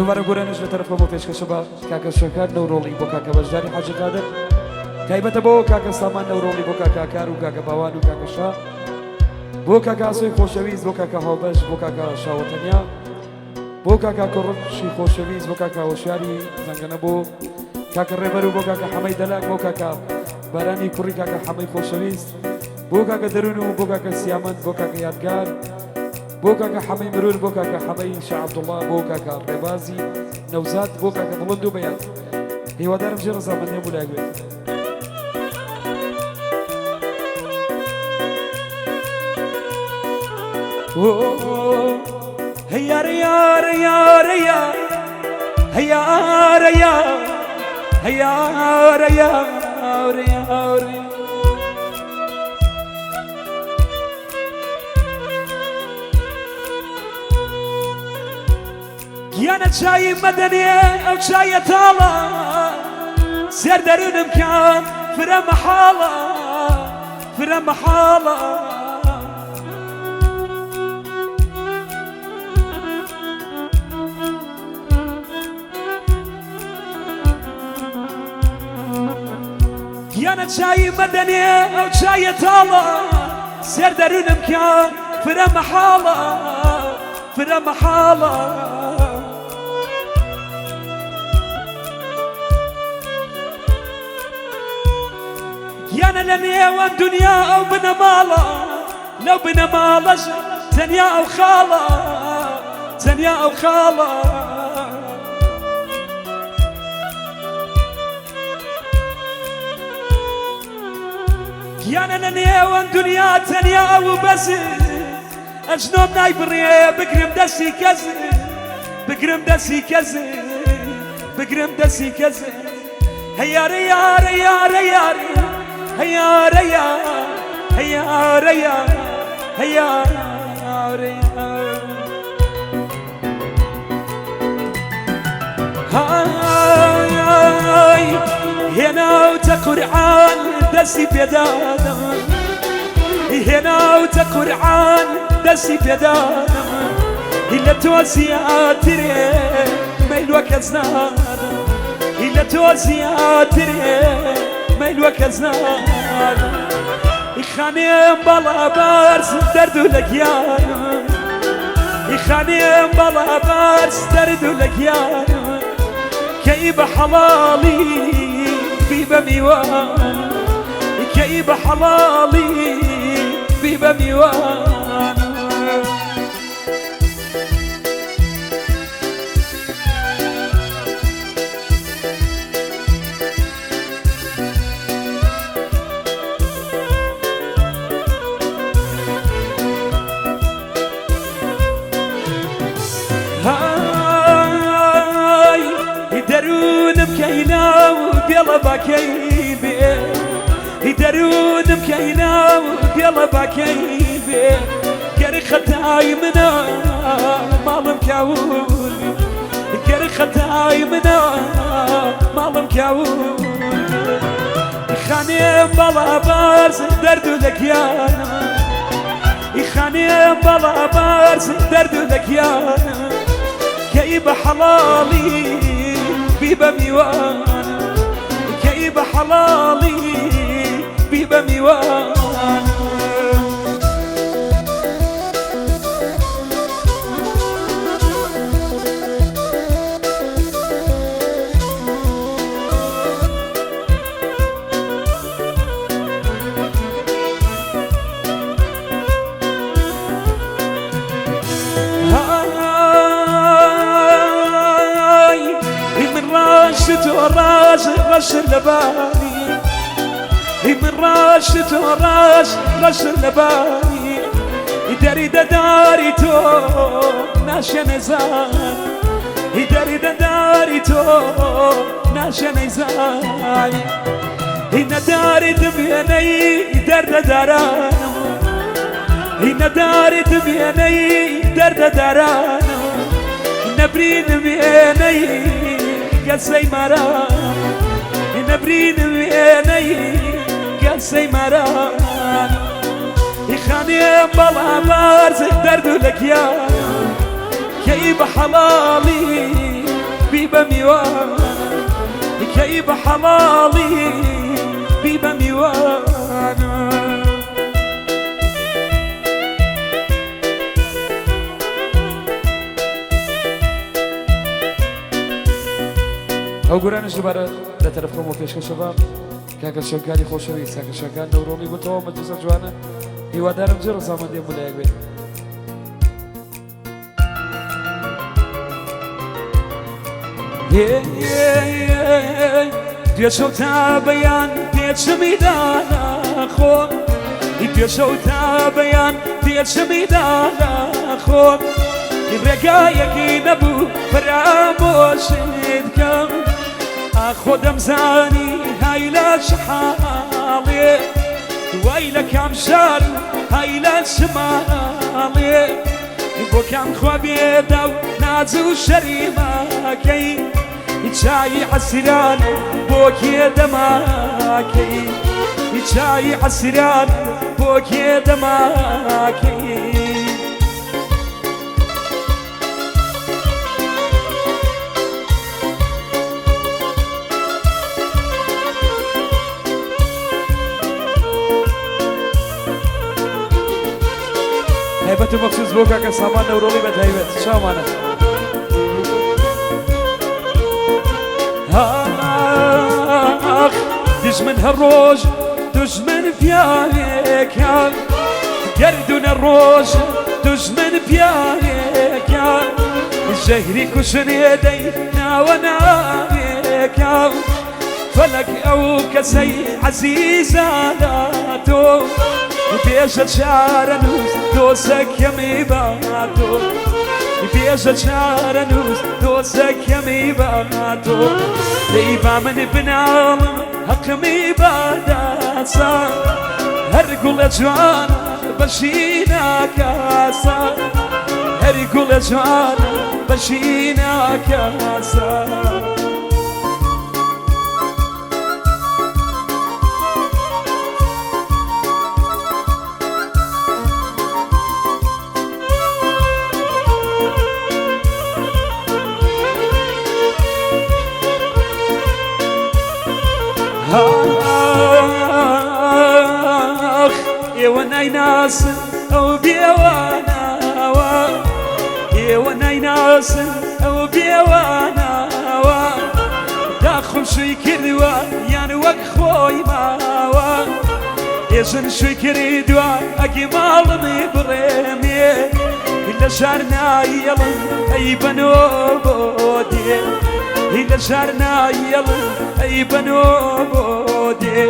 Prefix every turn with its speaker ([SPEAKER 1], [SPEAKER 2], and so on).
[SPEAKER 1] دووبارە گۆرانیش لە تەرەفەوە بۆ پێشکەشە بە کاکە شەکار نەورۆڵی بۆ کاکە بەشداری حاجی قادر، تایبەتە بۆ کاکە سامان نەورۆڵی بۆ کاکە ئاکار و کاکە باوان و کاکە شا، بۆ کاکە ئاسۆی خۆشەویست، بۆ کاکە هاوبەش، بۆ کاکە شاوە تەنیا، بۆ کاکە کۆڕشی خۆشەویست، بۆ کاکە هۆشیاری زەنگەنە، بۆ کاکە ڕێبەر و بۆ کاکە حەمەی دەلاک، بۆ کاکە بارانی کوڕی کاکە حەمەی خۆشەویست، بۆ کاکە دەروون و بۆ کاکە سیامەند، بۆ کاکە یادگار، بۆ کاکە حەمەی مرور، بۆ کاکە حەمەی شا عەبدوڵڵا، بۆ کاکە ڕێبازی نەوزاد، بۆ کاکە بڵند و بەیاد. هیوادارم جێ ڕەزامەندی هەموو لایەک بێت. هەی یارە یارە یارە یار، هەی یارە یار، هەی یارە یارە یارە. گیانە چایی مەدەنێ ئەو چایە تاڵە، سێر دەروونم کە فرە مەحاڵە، فرە مەحاڵە. گیانە چایی مەدەنێ ئەو چایە تاڵە، سێر دەروونم کە فرە مەحاڵە، فرە مەحاڵە. گیانە لە نێوان دنیا ئەو بنەماڵە، لەو بنەماڵەش تەنیا ئەو خاڵە، تەنیا ئەو خاڵە. گیانە لە نێوان دنیا تەنیا ئەو بەس، ئەژنۆم نایبڕێ بگرم دەستی کەس، بگرم دەستی کەس، بگرم دەستی کەس. هەی یارە یارە یارە یارە، هەی یارە یار، هەی یارە یار، هەی یارە یار. های هێناوتە قورعان دەستی پێدادەم، هێناوتە قورعان دەستی پێدادەم، لە تۆ زیاترێ مەیلوە کەس نادەم، لە تۆ زیاترێ مەیلوە کەس نادەم. خانێم باڵا بەرز دەرد و لە گیانم، خانێم باڵا بەرز دەرد و لە گیانم، کەی بە حەڵاڵی بی بە میوان، کەی بە حەڵاڵی بی بە میوان. های دەروونم کەینا و بێڵە باکەی بێ، دەروونم کەینا و بێڵە باکەی بێ، گەر خەتای منە ماڵم کاول، گەر خەتای منە ماڵم کاول. خانێم باڵا بەرز دەرد و لە گیانم، خانێم باڵا بەرز دەرد و لە گیانم، کەی بە حەڵاڵی بی بە میوان، کەی بە حەڵاڵی بی بە میوان. من ڕاشت و ڕاش ڕەش لەبانی، من ڕاشت و ڕاش ڕەش لەبانی، دەری دەداری تۆ ناشێ نەزان، دەری دەداری تۆ ناشێ نەیزانی. نەداری دمێنەی دەردەدارانم، نەداری دمێنەی دەردەدارانم، نەبری نمێنەی گەسەی ماران، نەبری نمێنەی گەسەی ماران. خانێم باڵا بەرز دەرد و لە گیان، کەی بە حەڵاڵی بی بە میوانە، کەی بە حەڵاڵی بی بە میوانە. ئەو گۆرانیش دووبارە لە تەرەف خۆمەوە پێشکەشە بە کاکە شەنکاری خۆشەویست، کاکە شەنکار نەورۆڵی بۆ تەواو مەجلیسە جوانە. هیوادارم جێ ڕەزامەندی هەموو لایەک بێت. دوێشەو تا بەیان پێچمی دانا خۆم، دوێشەو تا بەیان پێچمی دانا خۆم، ڕێگایەکی نەبوو فەرامۆشت بکەم. ئاخۆ دەمزانی های لە چ حاڵێ، وای لە کام شار و های لە چ ماڵێ، بۆ کام خوا بێدا و ناز و شەریماکەی، چای عەسران بۆ کێ دەماکەی، چای عەسران بۆ کێ دەماکەی. تایبەت و مەخسوس بۆ کاکە سامان نەورۆڵی بە تایبەت چاومانە. ئاخ دژمن هەر ڕۆژ دژمن پیاوێکە، گەردوونە ڕۆژ دژمن پیاوێکە، ژەهری کوشنێ دەی ناوە ناوێکە. فەلەک ئەو کەسەی عەزیزانە تۆ، بێژە چارەنووس دۆزەکەمی باتۆ، بێژە چارەنووس دۆزەکەمی باتۆ. دەی با من بناڵم حەقمی باداسا، هەر گوڵە جوان بەشی ناکاسا، هەر گوڵە جوان بەشی ناکاسا. ئاخ ئێوە نایناسن ئەو بێواناوە، ئێوە نایناسن ئەو بێواناوە، داخم شووی کردووە یان وەک خۆی ماوە، ئێژن شووی کردووە ئەگی ماڵمی بڕێمێ، لە شار نایەڵم ئەی بەنۆ بۆ دێ، لە شار نایەڵم ئەی بەنۆ بۆ دێ.